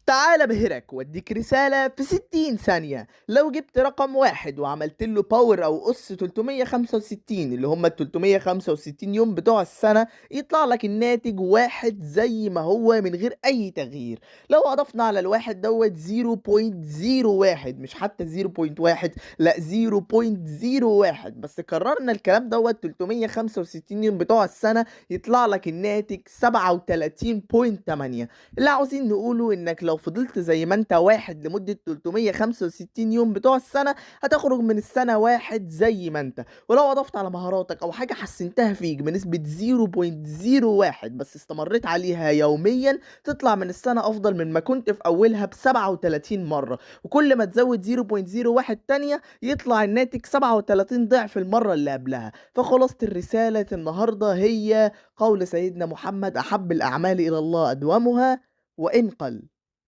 تعال ابهرك واديك رسالة في 60 ثانية. لو جبت رقم واحد وعملت له power او اس 365 اللي هم ال 365 يوم بتوع السنة، يطلع لك الناتج واحد زي ما هو من غير اي تغيير. لو اضفنا على الواحد دوت 0.01، مش حتى 0.1، لا 0.01 بس، كررنا الكلام دوت 365 يوم بتوع السنة، يطلع لك الناتج 37.8. اللي عاوزين نقوله انك لو فضلت زي ما انت واحد لمدة 365 يوم بتوع السنة، هتخرج من السنة واحد زي ما انت. ولو اضفت على مهاراتك او حاجة حسنتها فيك بنسبة 0.01 بس استمريت عليها يوميا، تطلع من السنة افضل من ما كنت في اولها ب 37 مرة. وكل ما تزود 0.01 تانية يطلع الناتج 37 ضعف المرة اللي قبلها. فخلاصة الرسالة النهاردة هي قول سيدنا محمد: أحب الأعمال إلى الله أدومها وإن قل.